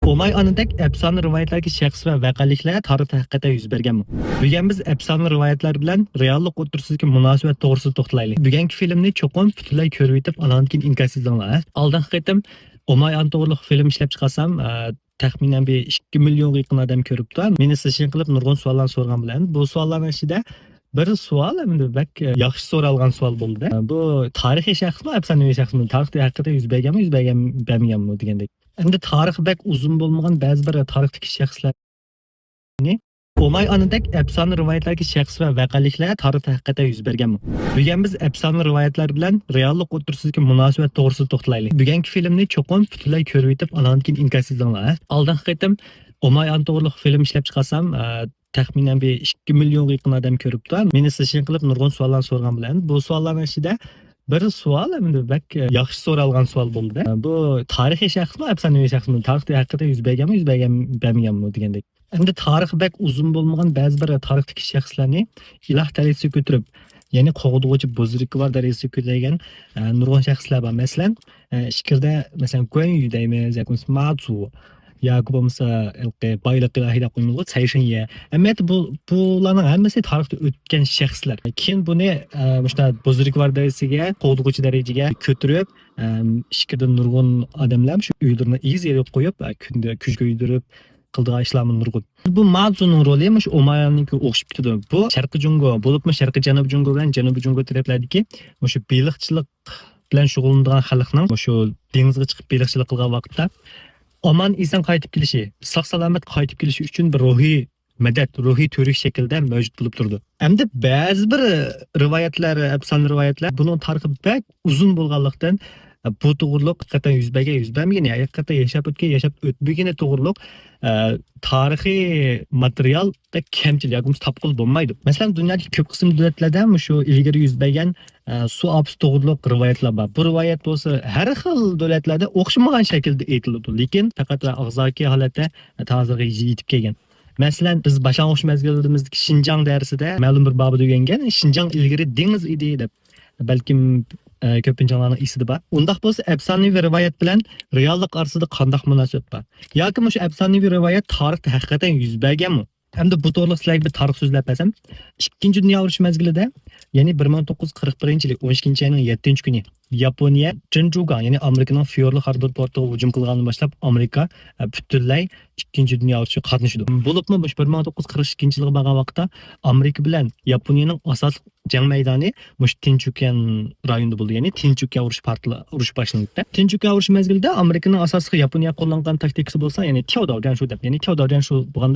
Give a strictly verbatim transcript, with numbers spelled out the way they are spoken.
ئوماي ئانىدەك ئەپسانە رىۋايەتلەرگە شەخس ۋە ۋەقەلىكلەر تارىختا ھەقىقەتەن يۈز بەرگەنمۇ؟ بۈگۈن بىز ئەپسانە رىۋايەتلەر بىلەن رېئاللىق ئوتتۇرىسىدىكى مۇناسىۋەت توغرىسىدا توختىلايلى. بۈگۈنكى فىلىمنى چوقۇم پۈتۈنلەي كۆرۈۋېتىپ، ئانان كېيىن ئىنكاس يېزىڭلار، ھە؟ ئالدىنقى قېتىم ئوماي ئانا توغرىلىق فىلىم ئىشلەپ چىقارسام، ئە، تەخمىنەن بىر ئىككى مىليونغا يېقىن ئادەم كۆرۈپتۇ. مېنى سېشن قىلىپ نۇرغۇن سوئاللارنى سورىغان بىلەن، بۇ سوئاللارنىڭ ئىچىدە بىر سوئال ئەمدى بەك، ئە، ياخشى سورالغان سوئال بولدى. بۇ تارىخىي شەخسمۇ، ئەپسانىۋى شەخسمۇ؟ تارىختا ھەقىقەتەن يۈز بەرگەنمۇ، يۈز بەرگەن، بەرمىگەنمۇ دېگەندەك. ئەمدى تارىخى بەك ئۇزۇن بولمىغان بەزى بىر تارىختىكى شەخسلەرنى، ئوماي ئانىدەك ئەپسانە رىۋايەتلەرگە شەخس ۋە ۋەقەلىكلەر تارىختا ھەقىقەتەن يۈز بەرگەنمۇ؟ بۈگۈن بىز ئەپسانە رىۋايەتلەر بىلەن رېئاللىق ئوتتۇرىسىدىكى مۇناسىۋەت توغرىسىدا توختىلايلى. بۈگۈنكى فىلىمنى چوقۇم پۈتۈنلەي كۆرۈۋېتىپ، ئانان كېيىن ئىنكاس يېزىڭلار، ھە؟ ئالدىنقى قېتىم ئوماي ئانا توغرىلىق فىلىم ئىشلەپ چىقارسام، ئە، تەخمىنەن بىر ئىككى مىليونغا يېقىن ئادەم كۆرۈپتۇ. مېنى سېشن قىلىپ نۇرغۇن سوئاللارنى سورىغان بىلەن، بۇ سوئاللارنىڭ ئىچىدە بىر سوئال ئەمدى بەك، ئە، ياخشى سورالغان سوئال بولدى. بۇ تارىخىي شەخسمۇ، ئەپسانىۋى شەخسمۇ؟ تارىختا ھەقىقەتەن يۈز بەرگەنمۇ، يۈز بەرگەن، بەرمىگەنمۇ دېگەندەك. ئەمدى تارىخى بەك ئۇزۇن بولمىغان بەزى بىر تارىختىكى شەخسلەرنى ئىلاھ دەرىجىسىگە كۆتۈرۈپ، يەنى قوغدىغۇچى، بۇزرىكۋار دەرىجىسىگە كۆتۈرگەن، ئە، نۇرغۇن شەخسلەر بار. مەسىلەن، ئە، ئىچكىرىدە، مەسىلەن، گۇەنيۈ دەيمىز ياكى بولمىسا مازۇ ياكى بولمىسا ھېلىقى بايلىق ئىلاھى دەپ قويىمىزغۇ، سەيشىنيە. ئەمەلىيەتتە بۇ، بۇلارنىڭ ھەممىسى تارىختا ئۆتكەن شەخسلەر. كېيىن بۇنى، ئە، مۇشۇنداق بۇزرىكۋار دەرىجىسىگە، قوغدىغۇچى دەرىجىگە كۆتۈرۈپ، ئەم، ئىچكىرىدە نۇرغۇن ئادەملەر شۇ ئۆيلىرىنى ئېگىز يەرگە قويۇپ، ئە، كۈندە كۈچ كۆيدۈرۈپ قىلىدىغان ئىشلارمۇ نۇرغۇن. بۇ مازۇنىڭ رولى مۇشۇ ئومايانىڭكىگە ئوخشىشىپ كېتىدۇ. بۇ شەرقىي جۇڭگو، بولۇپمۇ شەرقىي جەنۇبىي جۇڭگو بىلەن جەنۇبىي جۇڭگو تەرەپلەردىكى مۇشۇ بېلىقچىلىق بىلەن شۇغۇللىنىدىغان خەلقنىڭ مۇشۇ دېڭىزغا چىقىپ بېلىقچىلىق قىلغان ۋاقىتتا ئامان ئېسەن قايتىپ كېلىشى، ساق سالامەت قايتىپ كېلىشى ئۈچۈن بىر روھىي مەدەت، روھىي تۈۋرۈك شەكلىدە مەۋجۇت بولۇپ تۇرىدۇ. ئەمدى بەزى بىر رىۋايەتلەر، ئەپسانە رىۋايەتلەر بۇنىڭ تارىخى بەك ئۇزۇن بولغانلىقتىن، بۇ توغرىلىق ھەقىقەتەن يۈز بەرگەن، يۈز بەرمىگەن، يا ھەقىقەتەن ياشاپ ئۆتكەن، ياشاپ ئۆتمىگىنى توغرىلىق، ئە، تارىخىي ماتېرىيال بەك كەمچىل ياكى بولمىسا تاپقىلى بولمايدۇ. مەسىلەن، دۇنيادىكى كۆپ قىسىم دۆلەتلەردە مۇشۇ ئىلگىرى يۈز بەرگەن، ئە، سۇ ئاپىتى توغرىلىق رىۋايەتلەر بار. بۇ رىۋايەت بولسا ھەر خىل دۆلەتلەردە ئوخشىمىغان شەكىلدە ئېيتىلىدۇ، لېكىن پەقەت ۋە ئاغزاكى ھالەتتە ھازىرغا يېتىپ كەلگەن. مەسىلەن، بىز باشلانغۇچ مەزگىلىمىزدىكى شىنجاڭ دەرسىدە مەلۇم بىر بابىدا ئۆگەنگەن، شىنجاڭ ئىلگىرى دېڭىز ئىدى دەپ. بەلكىم، ئە، كۆپىنچىلەرنىڭ ئېسىدە بار. ئۇنداق بولسا ئەپسانىۋى رىۋايەت بىلەن رېئاللىق ئارىسىدا قانداق مۇناسىۋەت بار؟ ياكى مۇشۇ ئەپسانىۋى رىۋايەت تارىختا ھەقىقەتەن يۈز بەرگەنمۇ؟ ئەمدى بۇ توغرىلىق سىلەرگە بىر تارىخ سۆزلەپ بەرسەم، ئىككىنچى دۇنيا ئۇرۇشى مەزگىلىدە، يەنى بىر مىڭ توققۇز يۈز قىرىق بىرىنچى يىلى ئون ئىككىنچى ئاينىڭ يەتتىنچى كۈنى ياپونىيە جىنجۇگاڭ، يەنى ئامېرىكىنىڭ فيورلۇق ھاربور پورتىغا ھۇجۇم قىلغاندىن باشلاپ ئامېرىكا، ئە، پۈتۈنلەي ئىككىنچى دۇنيا ئۇرۇشىغا قاتنىشىدۇ. بولۇپمۇ مۇشۇ بىر مىڭ توققۇز يۈز قىرىق ئىككىنچى يىلغا بارغان ۋاقىتتا ئامېرىكا بىلەن ياپونىيەنىڭ ئاساسلىق جەڭ مەيدانى مۇشۇ تىنچ ئوكيان رايونىدا بولدى. يەنى تىنچ ئوكيان ئۇرۇشى پارتلا-، ئۇرۇشى باشلىنىپتۇ. تىنچ ئوكيان ئۇرۇشى مەزگىلىدە ئامېرىكىنىڭ ئاساسلىق ياپونىيەگە قوللانغان تاكتىكىسى بولسا، يەنى تياۋداۋجيەنشۇ دەپ، يەنى تياۋداۋجيەنشۇ بولغان